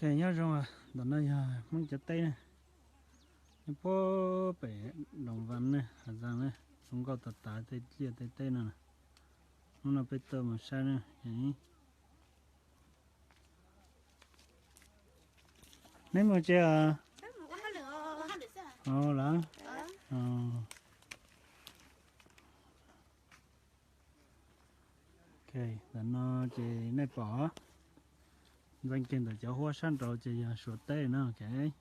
Nyob zoo, ntawm no yog Hmoob cov teb na, nyob puag pem Đồng Văn na, Hà Giang na, zoo nkauj tas tas tej liaj tej teb no. Hnub no peb tuaj mus saib na. Neb mus tsev os? Ua lawm. Ntawm no ces nej pom ntxeev kiag ntawm cov huab sab nraud ces yog Suav teb na. Ntawm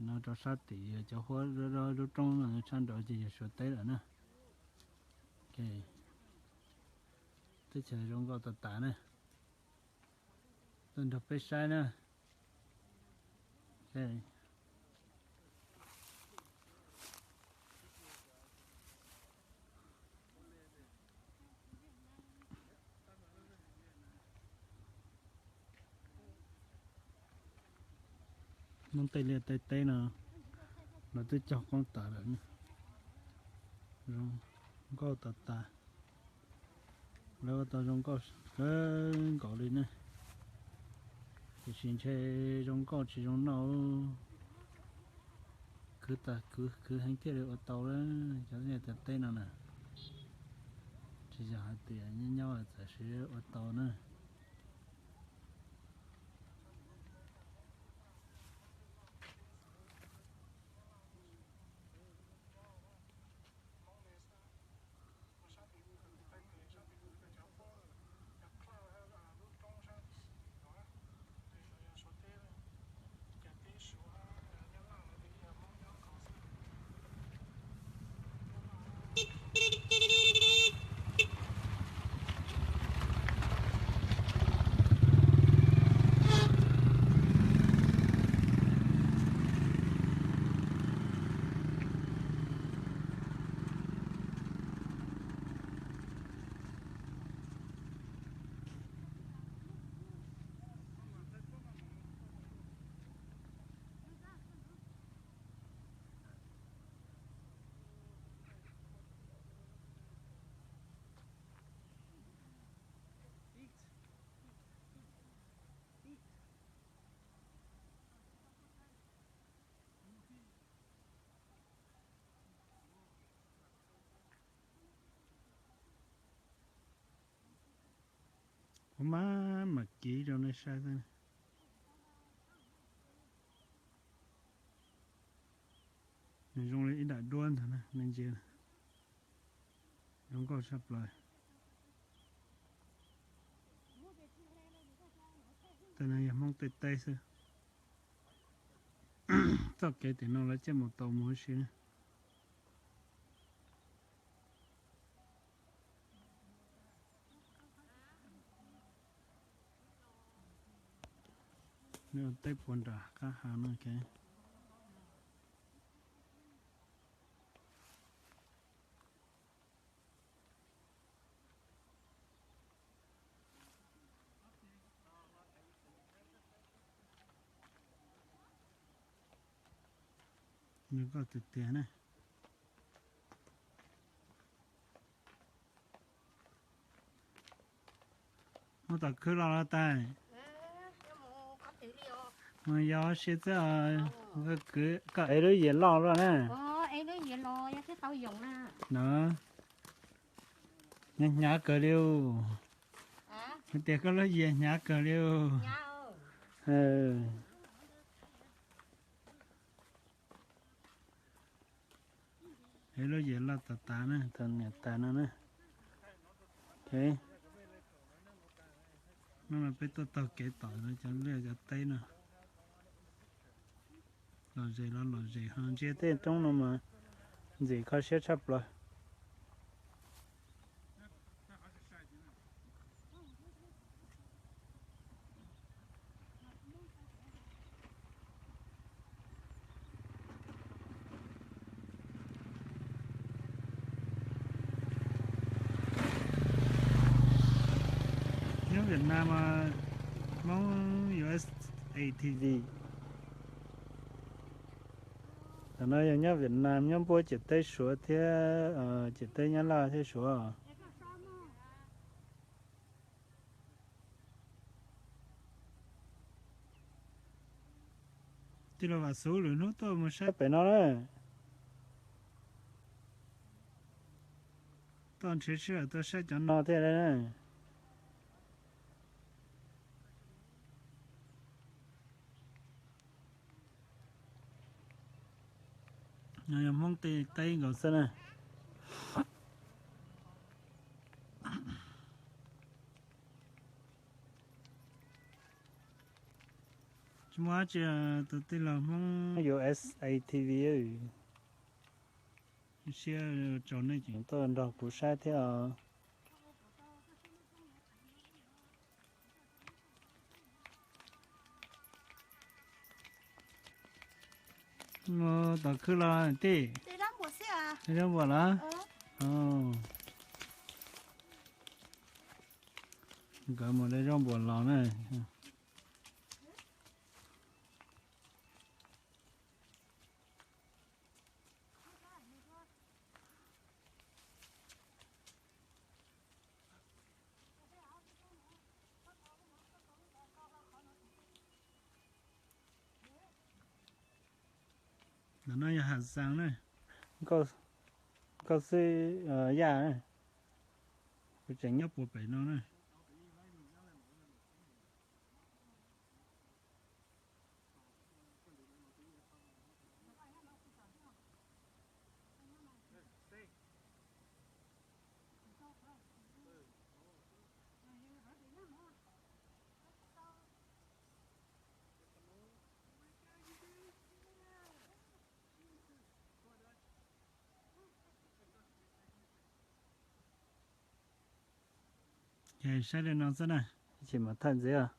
no rau sab tim cov huab lub roob no sab nraud ces yog Suav teb lawm na. Teb chaws zoo nkauj tas tas na. Tuaj nrog peb saib na. Hmoob tej liaj tej teb no lawv twb cog qoob tas lawm. Zoo nkauj tas tas. Lawv ua tau zoo nkauj kawg nkaus li ne. Tiam sis ntshe zoo nkauj tsis zoo noj. Khwv tas khwv heev thiaj li ua tau lawm cov liaj cov teb no na. Tsis yog hais tias nyob nyob txawm siv ua tau na. Kuv mam mam kiv rau nej saib xwb. Nws zoo li ib daim duab ntag na, nej ntsia. Zoo nkauj tshaj plaws. Tej no yog Hmoob tej teb xwb. Txoj kev tim no lawv coj mus tau mus huv si na. Nws ua teb puag nram qab hav no. Nws koj tiag tiag na. Muab tom khwb los los tas. Mus yos sia xwb. Koj ev lub yias loj luaj na. No, hnyav hnyav kawg li. Hais tias koj lub yias hnyav kawg li. Ev lub yias loj tas tas na, thaum niam tas no na. Hnub no peb tuaj taug kev tom cov liaj cov teb no. Lom zem los lom zem ho ntsia tej roob no mas ntxim kho siab tshaj plaws. Nyob Việt Nam, Hmoob U S A T V. Tam no yog nyob Việt Nam, nyob npuab ciam teb Suav thiab, ciam teb Nyab Laj thiab Suav. Tij laug Vam Xub lwm hnub tuaj mus saib pem no na. Tuaj nrhiav sij hawm tuaj saib cov no thiaj li na. No yog Hmoob tej teb nkaus xwb na. Tsis muaj dab tsi, tus tij laug Hmoob U S A T V, siab tsaus nej tseem tuaj nrog kuv saib thiab os. Mus tom khw los tij. Zaub npuas los? Nkawd mus de zaub npuas los na. Ntawm no yog Ham Xaas na. Nkauj xwb, yaj na. Kuv tseem nyob puag pem no na. Ces saib li no xwb na, tsis mam thawj ntxiv.